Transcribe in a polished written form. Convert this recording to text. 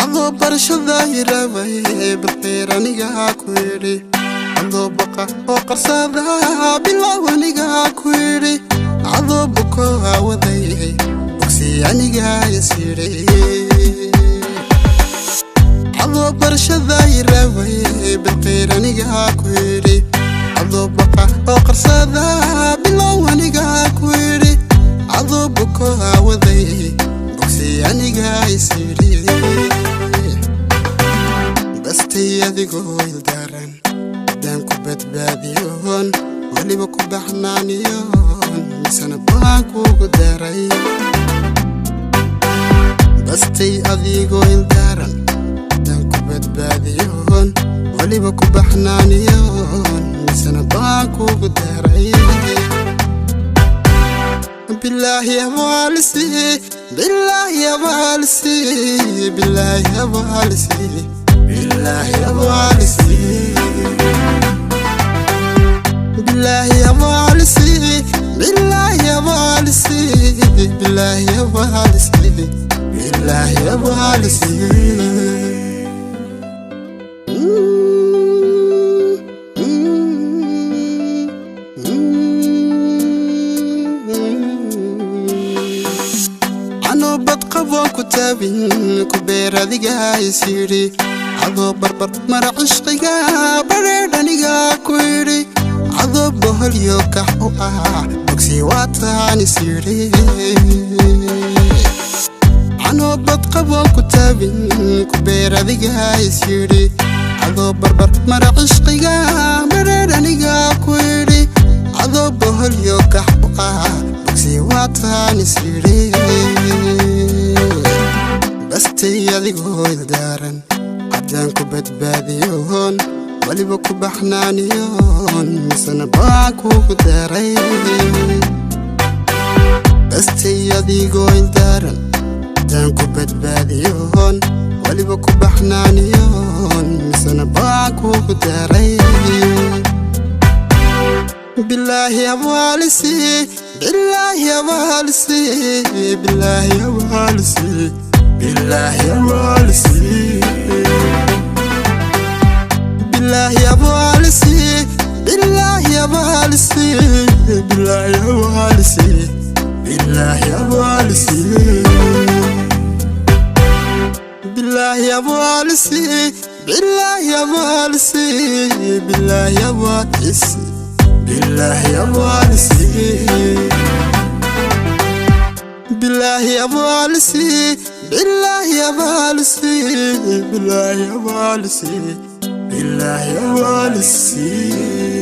Adoo barashada irabay balqeyr anigaa ku yidhi, adoo baqa oo qarsada bilow anigaa ku yidhi, adoo buko aawaday bogsi anigaa is yidhi. Adoo barashada irabay balqeyr anigaa ku yidhi, adoo baqa oo qarsada bilow anigaa ku yidhi, adoo buko aawaday bogsi anigaa is yidhi. Bastay adigoo ildaaran haddaan ku badbaadiyoon, weliba ku baxnaaniyoon, misana baan kugu daray. Bastay adigoo ildaaran haddaan ku badbaadiyoon, weliba ku baxnaaniyoon, misana baan kugu daray. Bilaahi abaalisi, bilaahi abaalisi, bilaahi abaalisi, bilaahi abaalisi, bilaahi abaalisi, bilaahi abaalisi, bilaahi abaalisi, bilaahi abaalisi. Anoo badqaboon ku taabin ku beer adigaa is yidhi, adoo barbar mara cishqiga badheedh anigaa ku yidhi, adoo boholyo kax u ah bogsi waataan is yidhi. Anoo badqaboon ku taabin ku beer adigaa is yidhi, adoo barbar mara cishqiga badheedh anigaa ku yidhi, adoo boholyo kax u ah bogsi waataan is yidhi. Bastay adigoo ildaaran haddaan ku badbaadiyoon, weliba ku baxnaaniyoon, misana baan kugu daray. Bastay adigoo ildaaran haddaan ku badbaadiyoon, weliba ku baxnaaniyoon, misana baan kugu daray. Bilaahi abaalisi, bilaahi abaalisi, bilaahi abaalisi, bilaahi abaalisi, bilaahi abaalisi, bilaahi abaalisi, bilaahi abaalisi, bilaahi abaalisi, bilaahi abaalisi, bilaahi abaalisi, bilaahi abaalisi, bilaahi abaalisi, bilaahi abaalisi, bilaahi abaalisi, bilaahi abaalisi, bilaahi abaalisi.